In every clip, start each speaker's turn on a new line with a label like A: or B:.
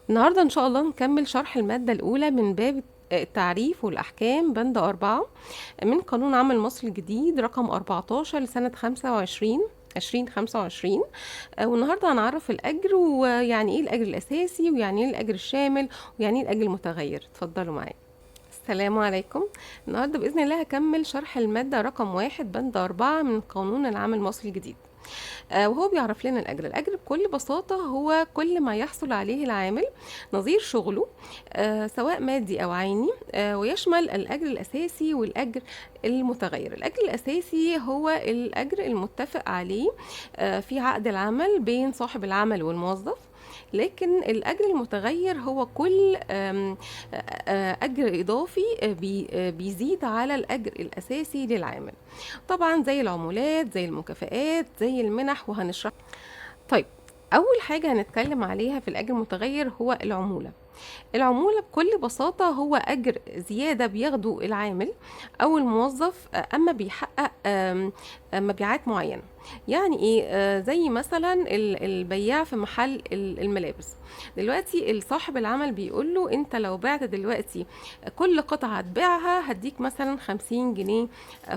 A: النهاردة إن شاء الله نكمل شرح المادة الأولى من باب التعريف والأحكام بند 4 من قانون عمل مصر الجديد رقم 14 لسنة 2025. والنهاردة هنعرف الأجر، ويعني إيه الأجر الأساسي، ويعني إيه الأجر الشامل، ويعني إيه الأجر المتغير. اتفضلوا معايا. السلام عليكم. النهاردة بإذن الله هكمل شرح المادة رقم 1 بند 4 من قانون العمل المصري الجديد. وهو بيعرف لنا الأجر. الأجر بكل بساطة هو كل ما يحصل عليه العامل نظير شغله، سواء مادي أو عيني، ويشمل الأجر الأساسي والأجر المتغير. الأجر الأساسي هو الأجر المتفق عليه في عقد العمل بين صاحب العمل والموظف، لكن الأجر المتغير هو كل أجر إضافي بيزيد على الأجر الأساسي للعامل، طبعا زي العمولات، زي المكافآت، زي المنح، وهنشرح. طيب، أول حاجة هنتكلم عليها في الأجر المتغير هو العمولة. العمولة بكل بساطة هو أجر زيادة بياخده العامل أو الموظف أما بيحقق مبيعات معينة. يعني إيه؟ زي مثلا البياع في محل الملابس، دلوقتي صاحب العمل بيقول له أنت لو بعت دلوقتي كل قطعة هتبيعها هديك مثلا 50 جنيه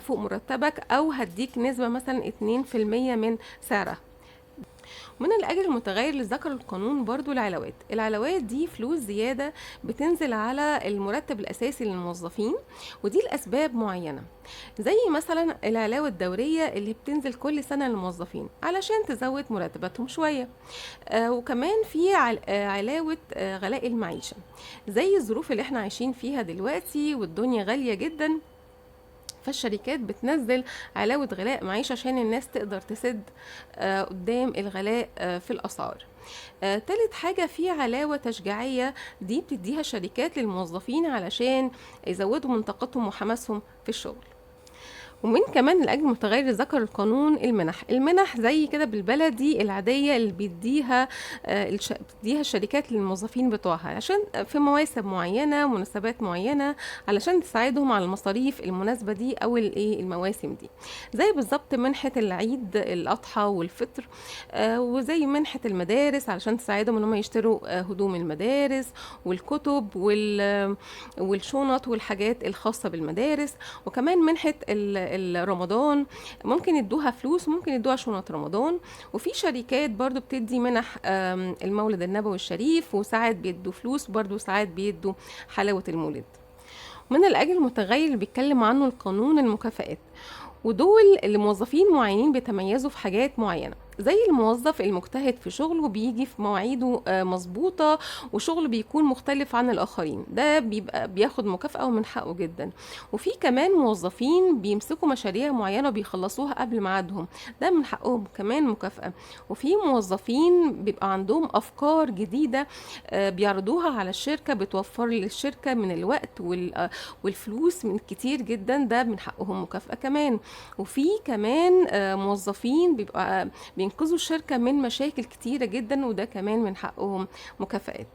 A: فوق مرتبك، أو هديك نسبة مثلا 2% من سعرها. من الأجر المتغير اللي ذكر القانون برضو العلاوات. العلاوات دي فلوس زيادة بتنزل على المرتب الأساسي للموظفين، ودي لأسباب معينة، زي مثلا العلاوة الدورية اللي بتنزل كل سنة للموظفين علشان تزود مرتباتهم شوية، وكمان في علاوة غلاء المعيشة، زي الظروف اللي احنا عايشين فيها دلوقتي والدنيا غالية جدا، فالشركات بتنزل علاوة غلاء معيشة عشان الناس تقدر تسد قدام الغلاء في الأسعار. تالت حاجة في علاوة تشجيعية، دي بتديها الشركات للموظفين علشان يزودوا من طاقتهم وحماسهم في الشغل. ومن كمان الأجر المتغير ذكر القانون المنح. المنح زي كده بالبلدي العادية اللي بيديها الشركات للموظفين بتوعها عشان في مواسم معينة، مناسبات معينة، علشان تساعدهم على المصاريف المناسبة دي أو المواسم دي، زي بالظبط منحة العيد الأضحى والفطر، وزي منحة المدارس علشان تساعدهم إن هم يشتروا هدوم المدارس والكتب والشنط والحاجات الخاصة بالمدارس. وكمان منحة رمضان ممكن يدوها فلوس، ممكن يدوها شنط رمضان. وفي شركات برضو بتدي منح المولد النبوي الشريف، وساعات بيدوا فلوس برضو، ساعات بيدوا حلاوة المولد. من الأجر المتغير اللي بيتكلم عنه القانون المكافآت، ودول اللي موظفين معينين بيتميزوا في حاجات معينة، زي الموظف المجتهد في شغله بيجي في مواعيده مظبوطة وشغله بيكون مختلف عن الآخرين، ده بيبقى بياخد مكافأة ومن حقه جدا. وفي كمان موظفين بيمسكوا مشاريع معينة وبيخلصوها قبل ميعادهم، ده من حقهم كمان مكافأة. وفي موظفين بيبقى عندهم أفكار جديدة بيعرضوها على الشركة، بتوفر للشركة من الوقت والفلوس من كتير جدا، ده من حقهم مكافأة كمان. وفي كمان موظفين بيبقى بينقذوا الشركة من مشاكل كتيرة جدا، وده كمان من حقهم مكافآت.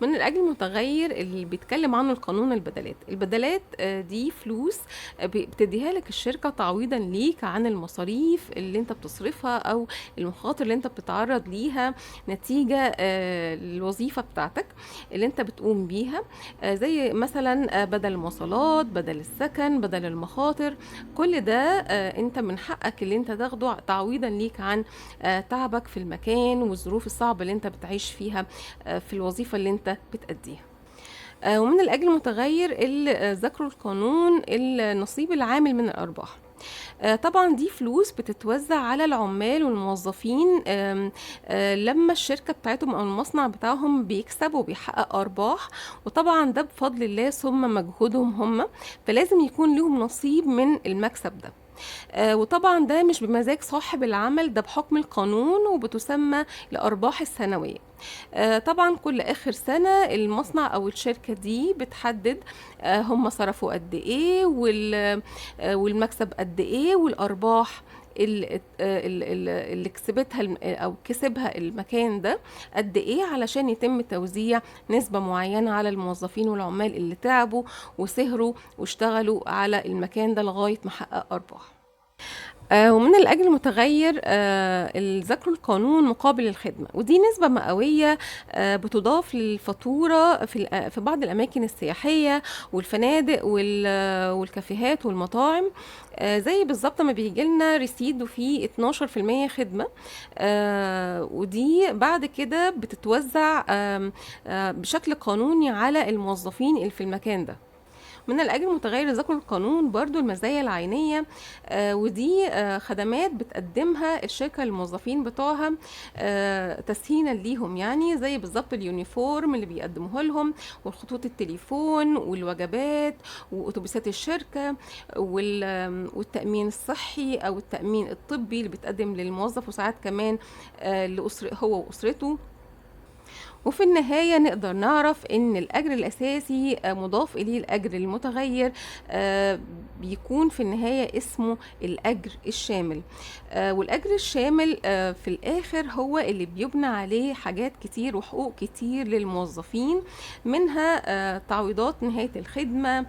A: من الأجر المتغير اللي بيتكلم عنه القانون البدلات. البدلات دي فلوس بتديها لك الشركة تعويضا ليك عن المصاريف اللي انت بتصرفها أو المخاطر اللي انت بتتعرض ليها نتيجة الوظيفة بتاعتك اللي انت بتقوم بيها، زي مثلا بدل المواصلات، بدل السكن، بدل المخاطر، كل ده انت من حقك اللي انت تاخده تعويضا ليك عن تعبك في المكان والظروف الصعبة اللي انت بتعيش فيها في الوظيفة اللي انت بتأديها. ومن الأجر المتغير اللي ذكره القانون النصيب العامل من الأرباح. طبعا دي فلوس بتتوزع على العمال والموظفين لما الشركة بتاعتهم أو المصنع بتاعهم بيكسب وبيحقق أرباح، وطبعا ده بفضل الله ثم مجهودهم هم، فلازم يكون لهم نصيب من المكسب ده. وطبعا ده مش بمزاج صاحب العمل، ده بحكم القانون وبتسمى الأرباح السنوية. طبعا كل آخر سنة المصنع أو الشركة دي بتحدد هم صرفوا قد إيه والمكسب قد إيه والأرباح اللي كسبتها أو كسبها المكان ده قد إيه، علشان يتم توزيع نسبة معينة على الموظفين والعمال اللي تعبوا وسهروا واشتغلوا على المكان ده لغاية ما حقق أرباح. ومن الأجر المتغير اللي ذكره القانون مقابل الخدمة، ودي نسبة مئوية بتضاف للفاتورة في بعض الأماكن السياحية والفنادق والكافيهات والمطاعم، زي بالظبط ما بيجي لنا receipt وفيه 12% خدمة، ودي بعد كده بتتوزع آم، آه، بشكل قانوني على الموظفين اللي في المكان ده. من الأجر المتغير ذكر القانون برضو المزايا العينية، ودي خدمات بتقدمها الشركة للموظفين بتوعها تسهيلا ليهم، يعني زي بالظبط ال uniform اللي بيقدموه لهم، والخطوط التليفون والوجبات وأتوبيسات الشركة والتأمين الصحي أو التأمين الطبي اللي بيتقدم للموظف، وساعات كمان لأسر هو وأسرته. وفي النهاية نقدر نعرف إن الأجر الأساسي مضاف إليه الأجر المتغير بيكون في النهاية اسمه الأجر الشامل. والأجر الشامل في الآخر هو اللي بيبنى عليه حاجات كتير وحقوق كتير للموظفين، منها تعويضات نهاية الخدمة.